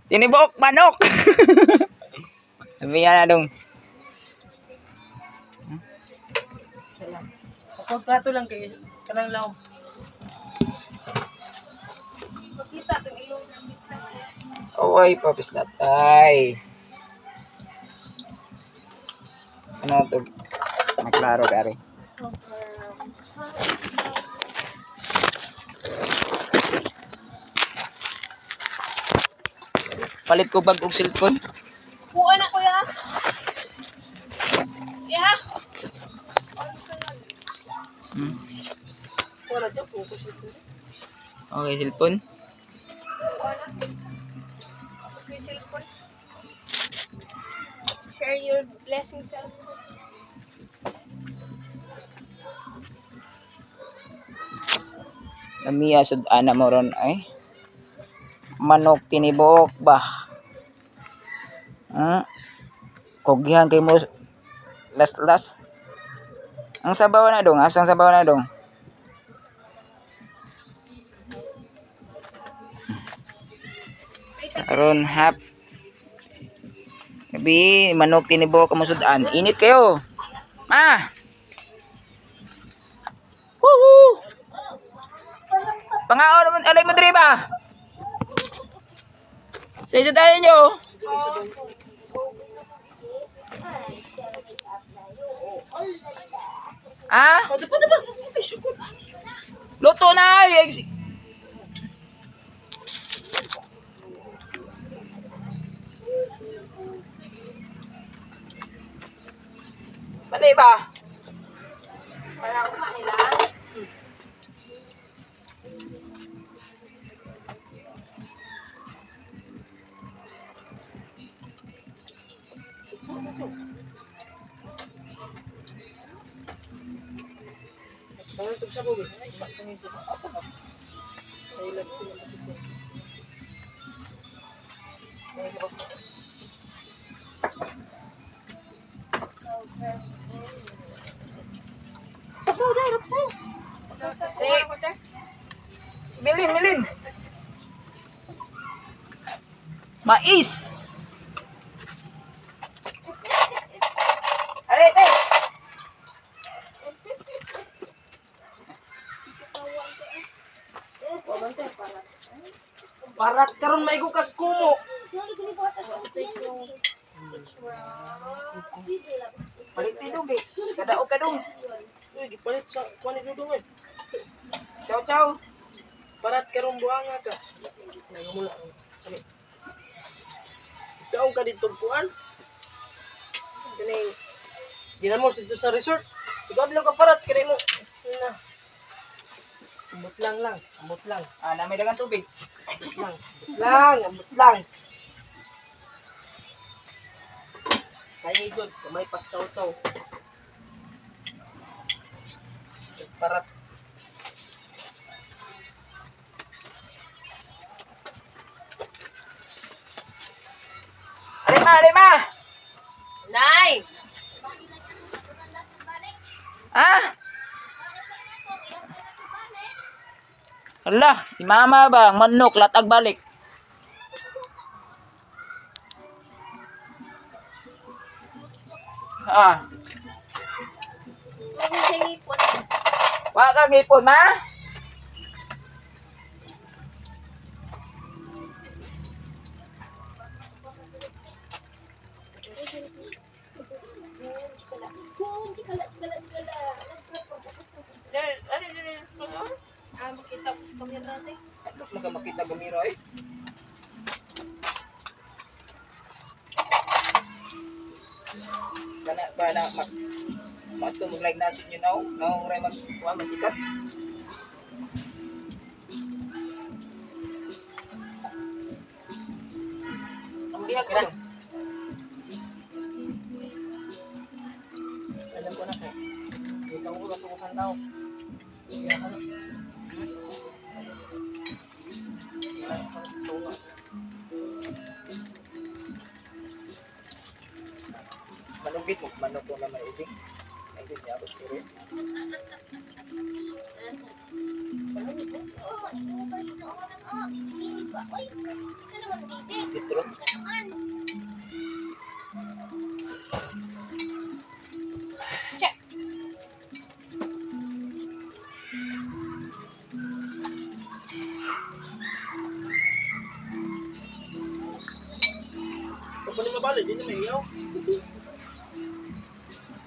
Tinibok manok. Sabi na dong. Kapag plato lang kay kanang law. Makita ang ilong ng bisla. Oy, papislatay. Ano to? Maklaro kare. Palit ko bag og cellphone. Kuha na kuya. Ya. Hmm. Wala dyan, focus ito. Okay, cellphone. Kuha na. Okay, cellphone. Share your blessing cellphone. Namiya sud ana mo ron ay. Manok tinibuok ba? Hmm. Kugyan kay mo las-las. Ang sabaw na dong, asang sabaw na dong? Aron hap. Gabi, manok tinibuok mo sudan. Init kayo. Ma. Woohoo! Pangaon naman, alay mo diri ba? Sa isa tayo nyo. Ah? Oh, dapat, dapat. Ay, syukur. Luto na ay. Patay ba? Para nila. Parang itong sabaw eh. Ay, isma, tingin ko. Ay, lang. Sabaw dahil, Roxanne. Si Milin, Milin. Mais. Alay, tay. Parat karon maigo kas kumo. Palit ni dong, eh. Kadaog ka dong. Uy, gipalit sa kuan ni Dudong eh. Ciao, ciao. Parat karon buanga ka. Nagamula. Ano? Kaon ka dito kuan. Kaning ginamos dito sa resort. Ikaw lang ka parat kani mo. Na. Ambot lang lang, ambot lang, Ah, na may dagang tubig. ambot lang, ambot lang, ambot lang. Kaya igod, kamay pas taw-taw. Parat. Alay ma, alay ma. Nay! Ah? Ala, si mama ba? Manok, latag balik. Ah, wa ka ngipon, ma? Ah, makita ko sa kamera natin. Ano maga makita gamira eh? Kana ba na mas mato mag like nasin you know, now ray mag wa masikat. Ang bihag ko. Alam ko na kay. Ikaw ko katukan tao. Kaya ka na. Wala ka sa tunga. Manugit mo manok ko na may ubing. Ay di niya ako sure. Petro. Check. Kapag ni mabalik, di na may iyaw.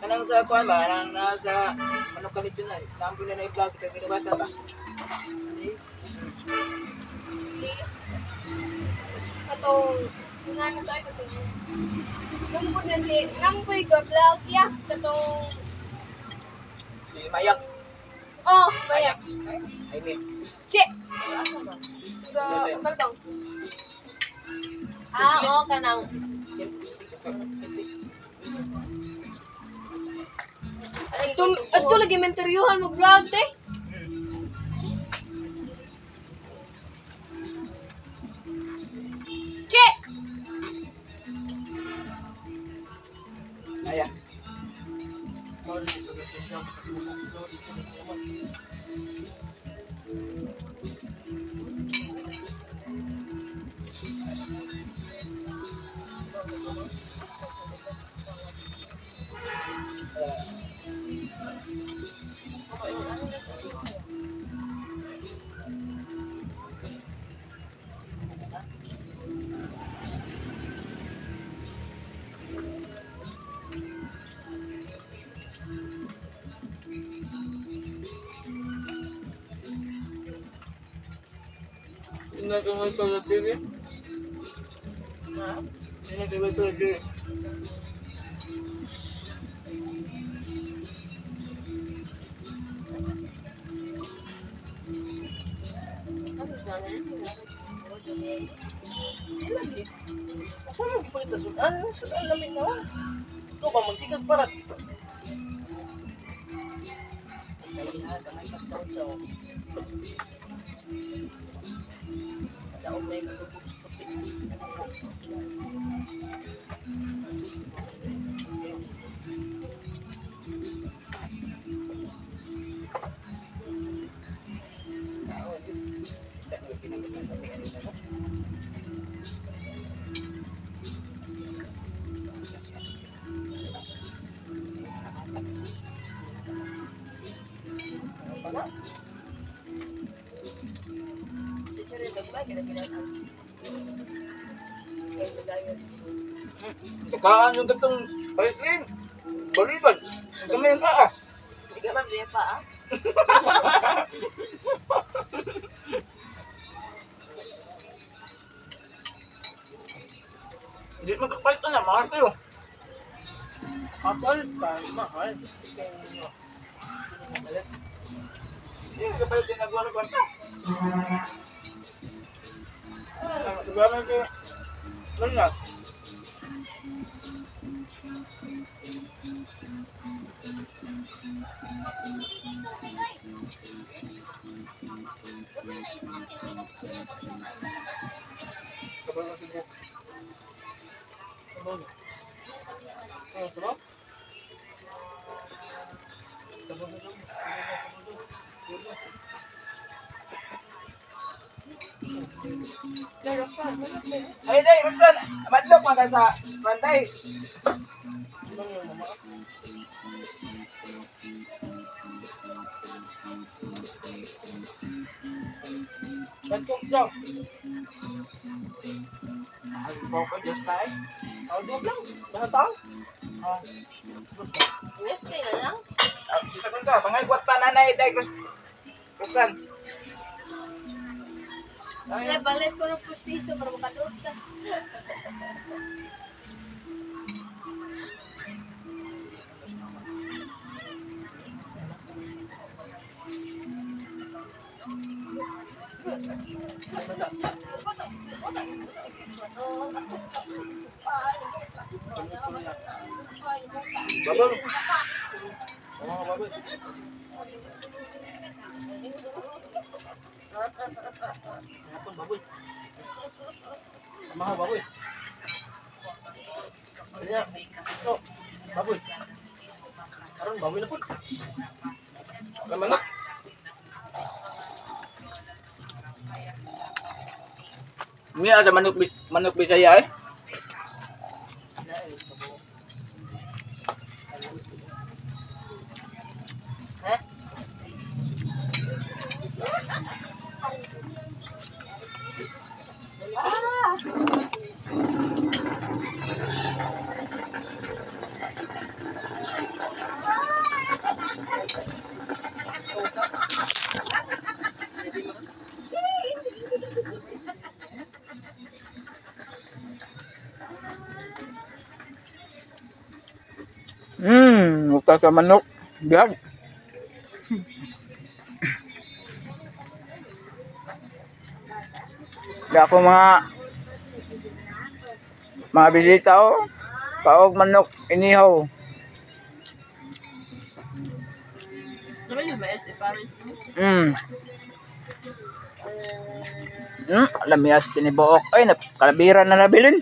Kanang sa kuan ba, kanang nasa manok ka na, nampo na na i-vlog sa ginabasan ba? Katong nga na tayo katong Nampo na si Nampoy ka vlog ya katong Si Mayak. Oh, maya. Ay, may. Che. Ga kalbang. Ah, oo, kanang. Adto adto lagi menteryuhan mo vlog te. Che. Mayak. Hindi na Asa mo gipakita sudan? Sudan lamig na. Ikaw ba magsigag parat? Ay ha, gamay pas daw siya. Daog na yung lubog sa puti. Takaan yung katong ice cream. Balibad. Ang gamay ang paa. Hindi ka man pa, ah. Hindi magkapalit na, mahal kayo. Kapal pa, mahal. Hindi, kapalit din nagawa ng kwarta. Nagawa kayo. Ano na? Kapal na siguro. Ano? Ano ba? Sabon na lang. Ay, day, Robson, madlok man ka sa bantay. Ano yung mama? Bangkok daw. Ay, ko, Diyos tayo. Audio lang. Basta tao. Ah. Wednesday na lang. Bisa kun sa, bangay kwarta nanay, day, Robson. Ay, balit ko ng pustiso para makaduot ka. Babal. Oo, babal. Hapon, baboy. Tama ka, baboy. Kaya, ito, baboy. Karon, baboy na po. Laman na. Niya sa manok manok Bisaya eh. Ha? Uta sa manok. Bihag. Da ako mga bisita oh. Kaog manok inihaw. Naman yung mais, eh, Paris. Lamias tinibuok. Ay, kalabiran na nabilin.